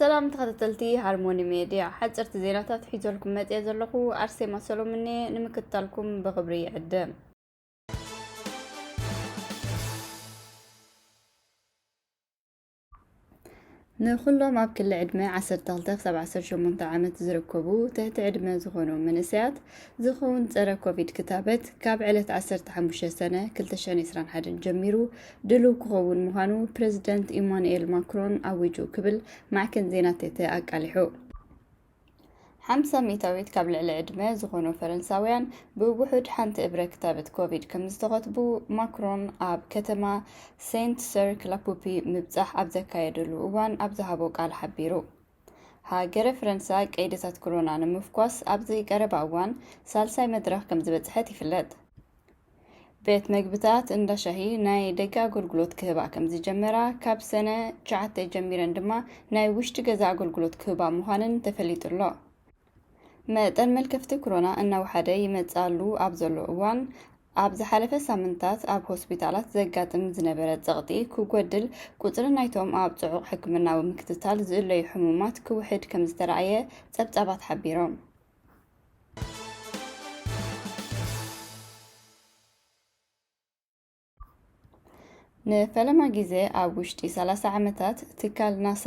ሰላም ተኸታተልቲ ሃርሞኒ ሜድያ፣ ሓፀርቲ ዜናታት ሒዘልኩም መፅየ ዘለኹ ኣርሴማ ሰሎምኔ። ንምክትታልኩም ብኽብሪ ይዕድም። ንኹሎም ኣብ ክሊ ዕድመ ዓሰርተ ክልተ ክሳብ ዓሰርተ ሸሞንተ ዓመት ዝርከቡ ትሕቲ ዕድመ ዝኾኑ መንእሰያት ዝኸውን ጸረ ኮቪድ ክታበት ካብ ዕለት ዓሰርተ ሓሙሽተ ሰነ ክልተ ሽሕን ዕስራን ሓደን ጀሚሩ ድሉው ክኸውን ምዃኑ ፕረዚደንት ኢማኑኤል ማክሮን ኣዊጁ ክብል ማዕከን ዜና ቴተ ኣቃሊሑ። ሓምሳ ሚእታዊት ካብ ልዕሊ ዕድመ ዝኾኑ ፈረንሳውያን ብውሑድ ሓንቲ እብረ ክታበት ኮቪድ ከም ዝተኸትቡ ማክሮን ኣብ ከተማ ሴንት ሰርክ ላፑፒ ምብጻሕ ኣብ ዘካየደሉ እዋን ኣብ ዝሃቦ ቃል ሓቢሩ። ሃገረ ፈረንሳ ቀይድታት ኮሮና ንምፍኳስ ኣብዚ ቀረባ እዋን ሳልሳይ መድረኽ ከም ዝበጽሐት ይፍለጥ። ቤት መግብታት እንዳ ሻሂ ናይ ደገ ኣገልግሎት ክህባ ከም ዝጀመራ፣ ካብ ሰነ ትሽዓተ ጀሚረን ድማ ናይ ውሽጢ ገዛ ኣገልግሎት ክህባ ምዃነን ተፈሊጡ ኣሎ። መጠን መልከፍቲ ኮሮና እናወሓደ ይመጽኣሉ ኣብ ዘሎ እዋን፣ ኣብ ዝሓለፈ ሳምንታት ኣብ ሆስፒታላት ዘጋጥም ዝነበረ ጸቕጢ ክጎድል፣ ቁጽሪ ናይቶም ኣብ ጽዑቕ ሕክምናዊ ምክትታል ዝእለዩ ሕሙማት ክውሕድ ከም ዝተራእየ ጸብጻባት ሓቢሮም። ንፈለማ ግዜ ኣብ ውሽጢ ሰላሳ ዓመታት ትካል ናሳ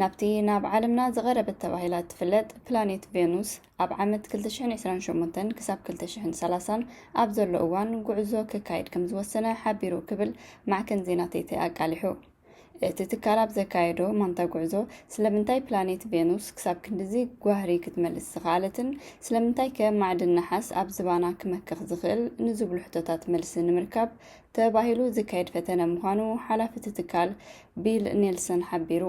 ናብቲ ናብ ዓለምና ዝቐረበት ተባሂላ እትፍለጥ ፕላኔት ቬኑስ ኣብ ዓመት ክልተ ሽሕን ዕስራን ሸሞንተን ክሳብ ክልተ ሽሕን ሰላሳን ኣብ ዘሎ እዋን ጉዕዞ ክካየድ ከም ዝወሰነ ሓቢሩ ክብል ማዕከን ዜና ቴቴ ኣቃሊሑ። እቲ ትካል ኣብ ዘካየዶ ማንታ ጉዕዞ፣ ስለምንታይ ፕላኔት ቬኑስ ክሳብ ክንድዚ ጓህሪ ክትመልስ ዝኸኣለትን ስለምንታይ ከ ማዕድን ነሓስ ኣብ ዝባና ክመክኽ ዝኽእል ንዝብሉ ሕቶታት መልሲ ንምርካብ ተባሂሉ ዝካየድ ፈተነ ምዃኑ ሓላፊ እቲ ትካል ቢል ኔልሰን ሓቢሩ።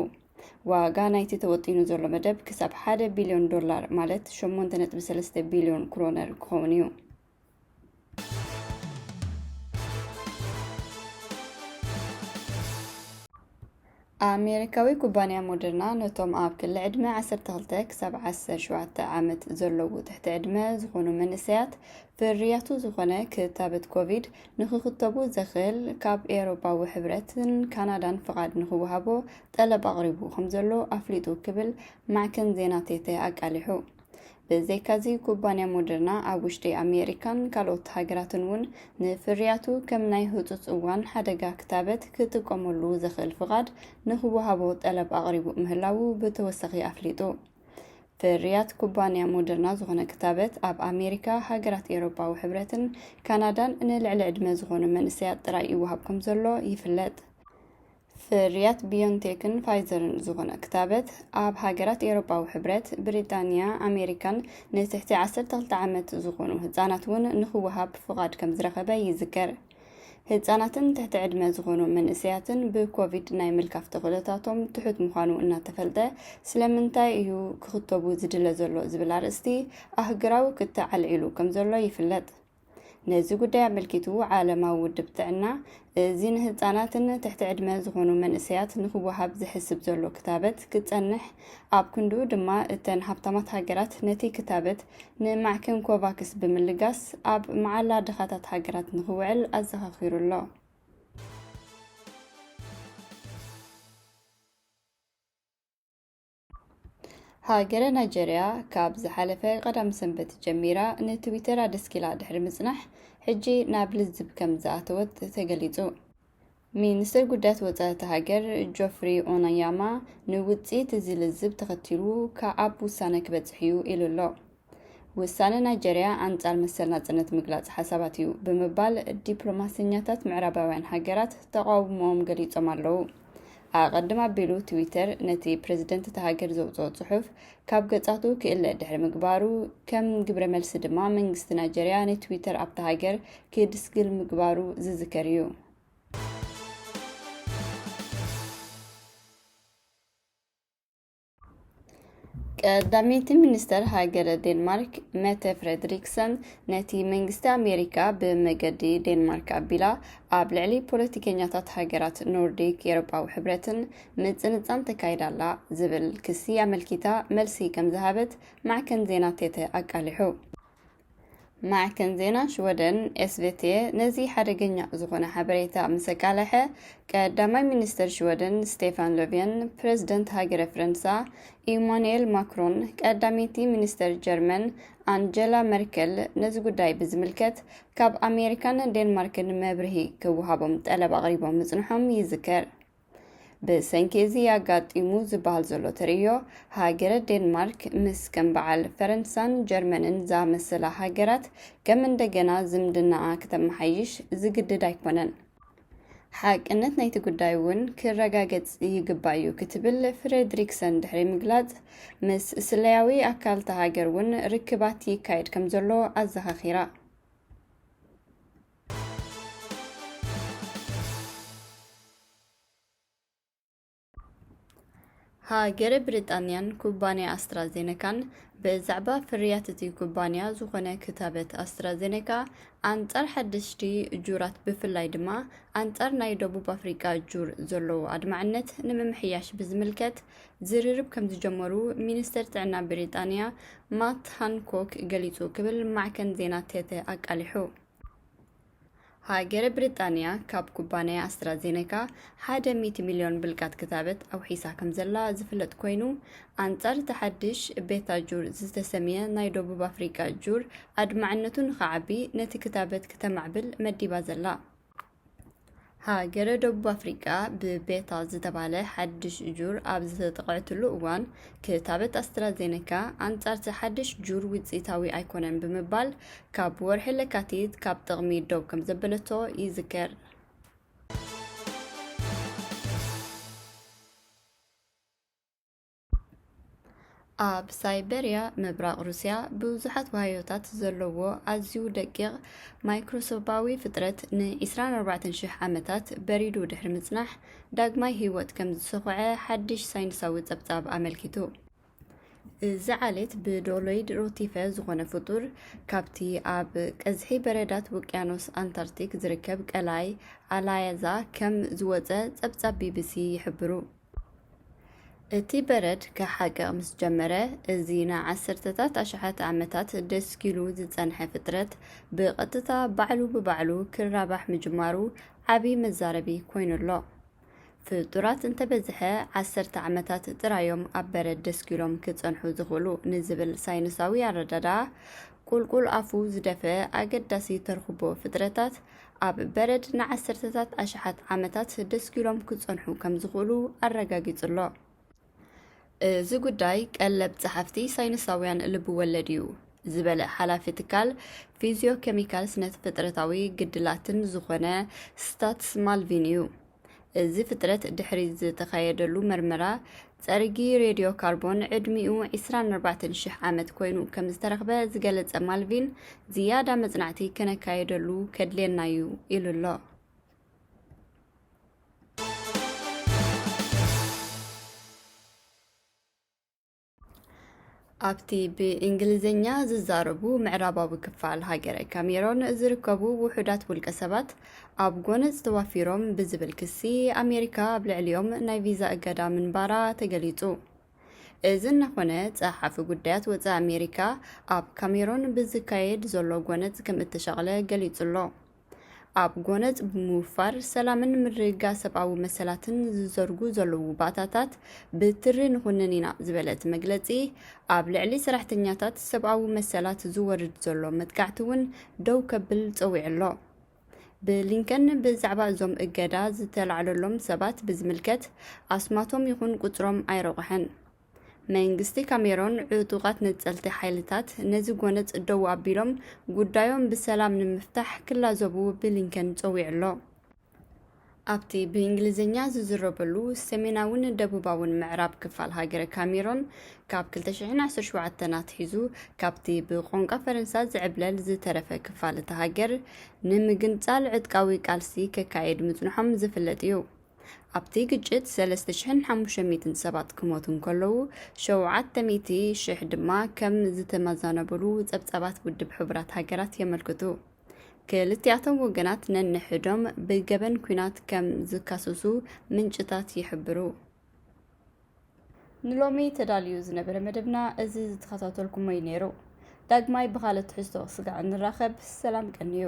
ዋጋ ናይቲ ተወጢኑ ዘሎ መደብ ክሳብ ሓደ ቢልዮን ዶላር፣ ማለት ሸሞንተ ነጥቢ ሰለስተ ቢልዮን ክሮነር ክኸውን እዩ። ኣሜሪካዊ ኩባንያ ሞደርና ነቶም ኣብ ክሊ ዕድመ ዓሰርተ ክልተ ክሳብ ዓሰርተ ሸውዓተ ዓመት ዘለዉ ትሕቲ ዕድመ ዝኾኑ መንእሰያት ፍርያቱ ዝኾነ ክታበት ኮቪድ ንኽኽተቡ ዘኽእል ካብ ኤውሮጳዊ ሕብረትን ካናዳን ፍቓድ ንኽወሃቦ ጠለብ ኣቕሪቡ ከም ዘሎ ኣፍሊጡ ክብል ማዕከን ዜና ቴተ ኣቃሊሑ። ብዘይካዚ፣ ኩባንያ ሞደርና ኣብ ውሽጢ ኣሜሪካን ካልኦት ሃገራትን እውን ንፍርያቱ ከም ናይ ህጹጽ እዋን ሓደጋ ክታበት ክጥቀመሉ ዘኽእል ፍቓድ ንኽወሃቦ ጠለብ ኣቕሪቡ ምህላዉ ብተወሳኺ ኣፍሊጡ። ፍርያት ኩባንያ ሞደርና ዝኾነ ክታበት ኣብ ኣሜሪካ፣ ሃገራት ኤውሮጳዊ ሕብረትን ካናዳን ንልዕሊ ዕድመ ዝኾኑ መንእሰያት ጥራይ ይወሃብ ከም ዘሎ ይፍለጥ። ፍርያት ቢዮንቴክን ፋይዘርን ዝኾነ ክታበት ኣብ ሃገራት ኤውሮጳዊ ሕብረት፣ ብሪጣንያ፣ ኣሜሪካን ንትሕቲ ዓሰርተ ክልተ ዓመት ዝኾኑ ህጻናት እውን ንኽወሃብ ፍቓድ ከም ዝረኸበ ይዝከር። ህጻናትን ትሕቲ ዕድመ ዝኾኑ መንእሰያትን ብኮቪድ ናይ ምልካፍ ተኽእሎታቶም ትሑት ምዃኑ እናተፈልጠ፣ ስለምንታይ እዩ ክኽተቡ ዝድለ ዘሎ ዝብል ኣርእስቲ ኣህግራዊ ክትዕ ኣልዒሉ ከም ዘሎ ይፍለጥ። ነዚ ጉዳይ ኣመልኪቱ፣ ዓለማዊ ውድብ ጥዕና፣ እዚ ንህጻናትን ትሕቲ ዕድመ ዝኾኑ መንእሰያት ንኽወሃብ ዝሕስብ ዘሎ ክታበት ክጸንሕ፣ ኣብ ክንድኡ ድማ እተን ሃብታማት ሃገራት ነቲ ክታበት ንማዕከን ኮቫክስ ብምልጋስ ኣብ መዓላ ድኻታት ሃገራት ንኽውዕል ኣዘኻኺሩ ኣሎ። ሃገረ ናይጀርያ ካብ ዝሓለፈ ቀዳም ሰንበት ጀሚራ ንትዊተር ኣደስኪላ ድሕሪ ምጽናሕ፣ ሕጂ ናብ ልዝብ ከም ዝኣተወት ተገሊጹ። ሚኒስትር ጉዳያት ወጻኢ እታ ሃገር ጆፍሪ ኦናያማ፣ ንውጽኢት እዚ ልዝብ ተኸቲሉ ከኣብ ውሳነ ክበጽሕ እዩ ኢሉ ኣሎ። ውሳነ ናይጀርያ ኣንጻር መሰል ናጽነት ምግላጽ ሓሳባት እዩ ብምባል ዲፕሎማሰኛታት ምዕራባውያን ሃገራት ተቓውሞኦም ገሊጾም ኣለዉ። ኣቐድም ኣቢሉ ትዊተር ነቲ ፕረዚደንት እታ ሃገር ዘውጽኦ ጽሑፍ ካብ ገጻቱ ክእለ ድሕሪ ምግባሩ፣ ከም ግብረ መልሲ ድማ መንግስቲ ናይጀርያ ንትዊተር ኣብታ ሃገር ክድስግል ምግባሩ ዝዝከር እዩ። ቀዳመይቲ ሚኒስተር ሃገረ ዴንማርክ መተ ፍሬድሪክሰን ነቲ መንግስቲ ኣሜሪካ ብመገዲ ዴንማርክ ኣቢላ ኣብ ልዕሊ ፖለቲከኛታት ሃገራት ኖርዲክ ኤሮጳዊ ሕብረትን ምጽንጻን ተካይዳ ኣላ ዝብል ክሲ ኣመልኪታ መልሲ ከም ዝሃበት ማዕከን ዜና ቴተ ኣቃሊሑ። ማዕከን ዜና ሽወደን፣ ኤስቪቲ፣ ነዚ ሓደገኛ ዝኾነ ሓበሬታ ምስ ኣቃለሐ፣ ቀዳማይ ሚኒስተር ሽወደን ስቴፋን ሎቭየን፣ ፕረዚደንት ሃገረ ፈረንሳ ኢማኑኤል ማክሮን፣ ቀዳመይቲ ሚኒስተር ጀርመን ኣንጀላ መርከል ነዚ ጉዳይ ብዝምልከት ካብ ኣሜሪካን ዴንማርክን መብርሂ ክወሃቦም ጠለብ ኣቕሪቦም ምጽንሖም ይዝከር። ብሰንኪ እዚ ኣጋጢሙ ዝበሃል ዘሎ ተርእዮ፣ ሃገረ ዴንማርክ ምስ ከም በዓል ፈረንሳን ጀርመንን ዝኣመሰላ ሃገራት ከም እንደገና ዝምድናኣ ክተመሓይሽ ዝግድድ ኣይኮነን። ሓቅነት ናይቲ ጉዳይ እውን ክረጋገጽ ይግባእ እዩ ክትብል ፍሬድሪክሰን ድሕሪ ምግላጽ፣ ምስ ስለያዊ ኣካል እታ ሃገር እውን ርክባት ይካየድ ከም ዘሎ ኣዘኻኺራ። ሃገረ ብሪጣንያን ኩባንያ ኣስትራዜነካን ብዛዕባ ፍርያት እቲ ኩባንያ ዝኾነ ክታበት ኣስትራዜነካ ኣንጻር ሓደሽቲ ጁራት፣ ብፍላይ ድማ ኣንጻር ናይ ደቡብ ኣፍሪቃ ጁር ዘለዎ ኣድማዕነት ንምምሕያሽ ብዝምልከት ዝርርብ ከም ዝጀመሩ ሚኒስተር ጥዕና ብሪጣንያ ማት ሃንኮክ ገሊጹ ክብል ማዕከን ዜና ቴተ ኣቃሊሑ። ሃገረ ብሪጣንያ ካብ ኩባንያ ኣስትራዜነካ ሓደ ሚእቲ ሚልዮን ብልቃጥ ክታበት ኣውሒሳ ከም ዘላ ዝፍለጥ ኮይኑ፣ ኣንጻር እቲ ሓድሽ ቤታ ጁር ዝተሰምየ ናይ ደቡብ ኣፍሪቃ ጁር ኣድማዕነቱ ንኽዓቢ ነቲ ክታበት ክተማዕብል መዲባ ዘላ። ሃገረ ደቡብ ኣፍሪቃ ብቤታ ዝተባህለ ሓድሽ ጁር ኣብ ዝተጠቕዐትሉ እዋን፣ ክታበት ኣስትራዜነካ ኣንጻር እቲ ሓድሽ ጁር ውጽኢታዊ ኣይኮነን ብምባል፣ ካብ ወርሒ ለካቲት ካብ ጥቕሚ ደው ከም ዘበለቶ ይዝከር። ኣብ ሳይበርያ ምብራቕ ሩስያ፣ ብዙሓት ዋህዮታት ዘለዎ ኣዝዩ ደቂቕ ማይክሮስኮፓዊ ፍጥረት ን ዕስራን ኣርባዕተን ሽሕ ዓመታት በሪዱ ድሕሪ ምጽናሕ፣ ዳግማይ ህይወት ከም ዝሰኹዐ ሓድሽ ሳይንሳዊ ጸብጻብ ኣመልኪቱ። እዚ ዓሌት ብዶሎይድ ሮቲፈ ዝኾነ ፍጡር፣ ካብቲ ኣብ ቀዝሒ በረዳት ውቅያኖስ ኣንታርክቲክ ዝርከብ ቀላይ ኣላያዛ ከም ዝወጸ ጸብጻብ ቢቢሲ ይሕብሩ። እቲ በረድ ክሓቅቕ ምስ ጀመረ፣ እዚ ንዓሰርተታት ኣሽሓት ዓመታት ደስኪሉ ዝጸንሐ ፍጥረት፣ ብቐጥታ ባዕሉ ብባዕሉ ክራባሕ ምጅማሩ ዓቢ መዛረቢ ኮይኑ ኣሎ። ፍጡራት እንተበዝሐ ዓሰርተ ዓመታት ጥራዮም ኣብ በረድ ደስኪሎም ክጸንሑ ዝኽእሉ ንዝብል ሳይንሳዊ ኣረዳድኣ፣ ቁልቁል ኣፉ ዝደፈ ኣገዳሲ ተርኽቦ ፍጥረታት፣ ኣብ በረድ ንዓሰርተታት ኣሽሓት ዓመታት ደስኪሎም ክጸንሑ ከም ዝኽእሉ ኣረጋጊጹ ኣሎ። እዚ ጉዳይ ቀለብ ጸሓፍቲ ሳይንሳውያን ልቢ ወለድ እዩ ዝበለ ሓላፊ ትካል ፊዚዮ-ኬሚካል ስነ-ፍጥረታዊ ግድላትን ዝኾነ ስታትስ ማልቪን እዩ። እዚ ፍጥረት ድሕሪ ዝተኻየደሉ መርመራ ጸርጊ ሬድዮ ካርቦን ዕድሚኡ ዕስራን ኣርባዕተን ሽሕ ዓመት ኮይኑ ከም ዝተረኽበ ዝገለጸ ማልቪን፣ ዝያዳ መጽናዕቲ ከነካየደሉ ከድልየና እዩ ኢሉ ኣሎ። ኣብቲ ብእንግሊዝኛ ዝዛረቡ ምዕራባዊ ክፋል ሃገረ ካሜሮን ዝርከቡ ውሑዳት ውልቀ ሰባት ኣብ ጎነጽ ተዋፊሮም ብዝብል ክሲ ኣሜሪካ ኣብ ልዕሊኦም ናይ ቪዛ እገዳ ምንባራ ተገሊጹ። እዚ እናኾነ፣ ጸሓፊ ጉዳያት ወጻኢ ኣሜሪካ ኣብ ካሜሮን ብዝካየድ ዘሎ ጎነጽ ከም እተሻቕለ ገሊጹ ኣሎ። ኣብ ጎነጽ ብምውፋር ሰላምን ምርግጋእ ሰብኣዊ መሰላትን ዝዘርጉ ዘለዉ ባእታታት ብትሪ ንኹንን ኢና ዝበለ እቲ መግለጺ፣ ኣብ ልዕሊ ሰራሕተኛታት ሰብኣዊ መሰላት ዝወርድ ዘሎ መጥቃዕቲ እውን ደው ከብል ጸዊዑ ኣሎ። ብሊንከን ብዛዕባ እዞም እገዳ ዝተላዕለሎም ሰባት ብዝምልከት፣ ኣስማቶም ይኹን ቁጽሮም ኣይረቑሐን። መንግስቲ ካሜሮን ዕጡቓት ነጸልቲ ሓይልታት ነዚ ጎነጽ ደው ኣቢሎም ጉዳዮም ብሰላም ንምፍታሕ ክላዘቡ ብሊንከን ጸዊዑ ኣሎ። ኣብቲ ብእንግሊዝኛ ዝዝረበሉ ሰሜናውን ደቡባውን ምዕራብ ክፋል ሃገረ ካሜሮን፣ ካብ ክልተ ሽሕን ዓሰርተ ሸውዓተን ኣትሒዙ ካብቲ ብቋንቋ ፈረንሳ ዝዕብለል ዝተረፈ ክፋል እታ ሃገር፣ ንምግንጻል ዕጥቃዊ ቃልሲ ከካይድ ምጽንሖም ዝፍለጥ እዩ። ኣብቲ ግጭት ሰለስተ ሽሕን ሓሙሽተ ሚእትን ሰባት ክሞቱ እንከለዉ፣ ሸውዓተ ሚእቲ ሽሕ ድማ ከም ዝተመዛነበሉ ጸብጻባት ውድብ ሕቡራት ሃገራት የመልክቱ። ክልቲኣቶም ወገናት ነንሕዶም ብገበን ኲናት ከም ዝካሰሱ ምንጭታት ይሕብሩ። ንሎሚ ተዳልዩ ዝነበረ መደብና እዚ ዝተኸታተልኩሞ እዩ ነይሩ። ዳግማይ ብኻልእ ትሕዝቶ ክስጋዕ እንራኸብ። ሰላም ቀንዩ።